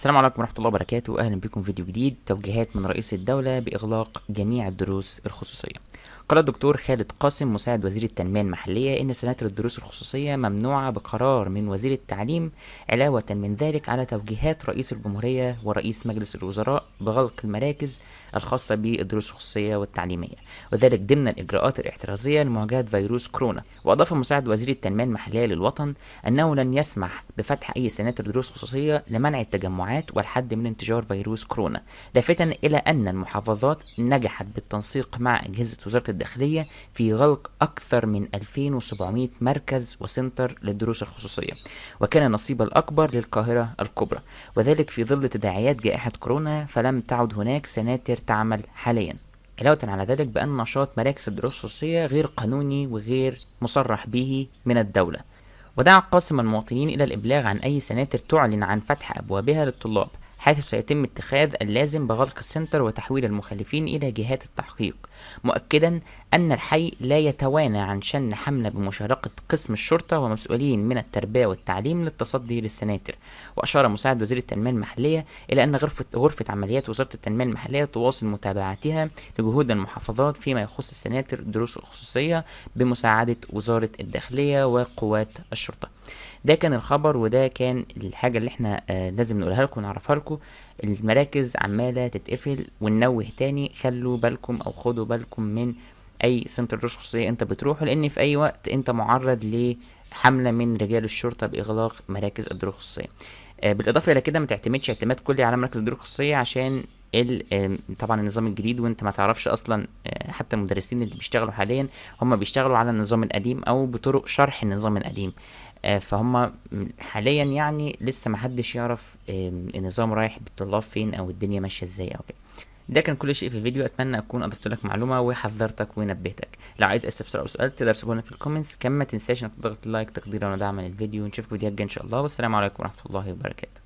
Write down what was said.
السلام عليكم ورحمة الله وبركاته. أهلا بكم فيديو جديد. توجيهات من رئيس الدولة بإغلاق جميع الدروس الخصوصية. قال الدكتور خالد قاسم مساعد وزير التنمية المحلية إن سناتر الدروس الخصوصية ممنوعة بقرار من وزير التعليم، علاوة من ذلك على توجيهات رئيس الجمهورية ورئيس مجلس الوزراء بغلق المراكز الخاصة بالدروس الخصوصية والتعليمية، وذلك ضمن الإجراءات الاحترازية لمواجهة فيروس كورونا. وأضاف مساعد وزير التنمية المحلية للوطن أنه لن يسمح بفتح أي سناتر دروس خصوصية لمنع التجمعات والحد من انتشار فيروس كورونا، لافتا إلى أن المحافظات نجحت بالتنسيق مع أجهزة وزارة الداخلية في غلق أكثر من 2700 مركز وسنتر للدروس الخصوصية، وكان النصيب الأكبر للقاهرة الكبرى، وذلك في ظل تداعيات جائحة كورونا، فلم تعد هناك سناتر تعمل حاليا. علاوة على ذلك بأن نشاط مراكز الدروس الخصوصية غير قانوني وغير مصرح به من الدولة. ودعا قاسم المواطنين إلى الإبلاغ عن أي سناتر تعلن عن فتح أبوابها للطلاب، حيث سيتم اتخاذ اللازم بغلق السنتر وتحويل المخالفين إلى جهات التحقيق، مؤكدا أن الحي لا يتوانى عن شن حملة بمشاركة قسم الشرطة ومسؤولين من التربية والتعليم للتصدي للسناتر. وأشار مساعد وزير التنمية المحلية إلى أن غرفة عمليات وزارة التنمية المحلية تواصل متابعتها لجهود المحافظات فيما يخص السناتر الدروس الخصوصية بمساعدة وزارة الداخلية وقوات الشرطة. ده كان الخبر، وده كان الحاجة اللي احنا لازم نقولها لكم ونعرفها لكم. المراكز عمالة تتقفل، وننوه تاني خلوا بالكم او خدوا بالكم من اي سنتر دروس خصوصية انت بتروحه، لان في اي وقت انت معرض لحملة من رجال الشرطة باغلاق مراكز الدروس الخصوصية. بالاضافة الى كده ما تعتمدش اعتماد كلي على مراكز الدروس الخصوصية، عشان طبعا النظام الجديد، وانت ما تعرفش اصلا. حتى المدرسين اللي بيشتغلوا حاليا هم بيشتغلوا على النظام القديم او بطرق شرح النظام القديم. فهم حاليا يعني لسه محدش يعرف النظام رايح بالطلاب فين او الدنيا ماشيه ازاي او كده. ده كان كل شيء في الفيديو. اتمنى اكون اضفت لك معلومه وحذرتك ونبهتك. لو عايز استفسار او سؤال تقدر تسيبه لنا في الكومنتس. كمان ما تنساش انك تضغط اللايك تقديرا ودعما للفيديو. نشوفك فيديوهات جايه ان شاء الله، والسلام عليكم ورحمه الله وبركاته.